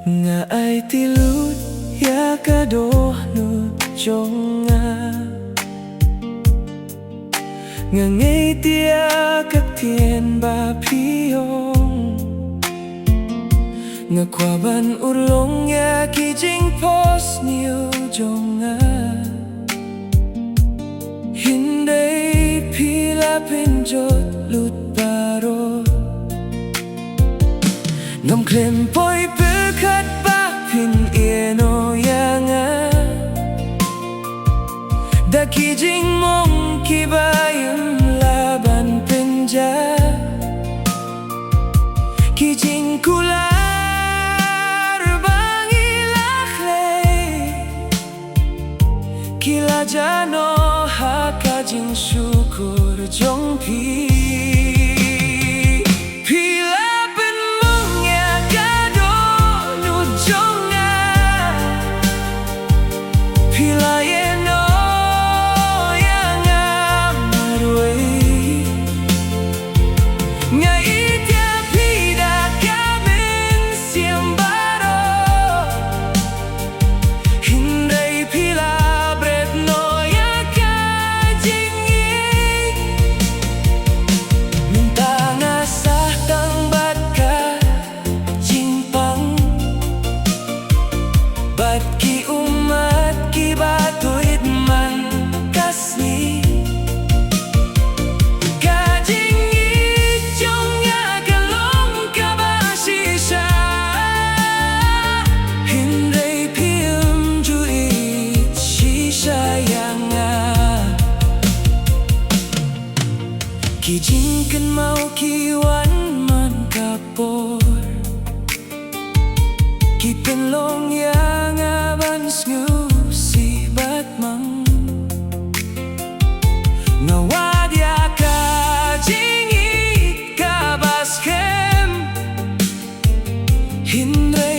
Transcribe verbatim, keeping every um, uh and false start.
Nga aiti lut ïa ka dohnud jong nga. Nga ngeit ïa ka ktien ba phi ong. Nga kwah ban urlong ïa ki jingphohsniew jong nga. Hynrei phi la pynjot lut baroh. Ngam khlem poi pyrkhat ba phin ïehnoh ïa nga da ki jingmong kiba ym lah ban pynjah. Ki jingkular ba ngi la khlei ki la jah noh ha ka jingshukor jong phi. Phi la pynlong ïa ka dohnud jong nga. Phi la ïehnoh ïa nga marwei. Nga ïeit ïa phi da ka mynsiem baroh. Hynrei phi la bret noh ïa ka jingïeit. Mynta nga sah tang bad ka jingpang bad ki ummat kiba tuid man ka sngi. Ka jingïeit jong nga ka long kaba shisha. Hynrei phim ju ïeit shisha ïa nga. Ki jingkynmaw ki wan man ka por. Ki pynlong ïa nga ban sngewsih bad mang. Nga wad ïa ka jingïeit kaba skhem. Hynrei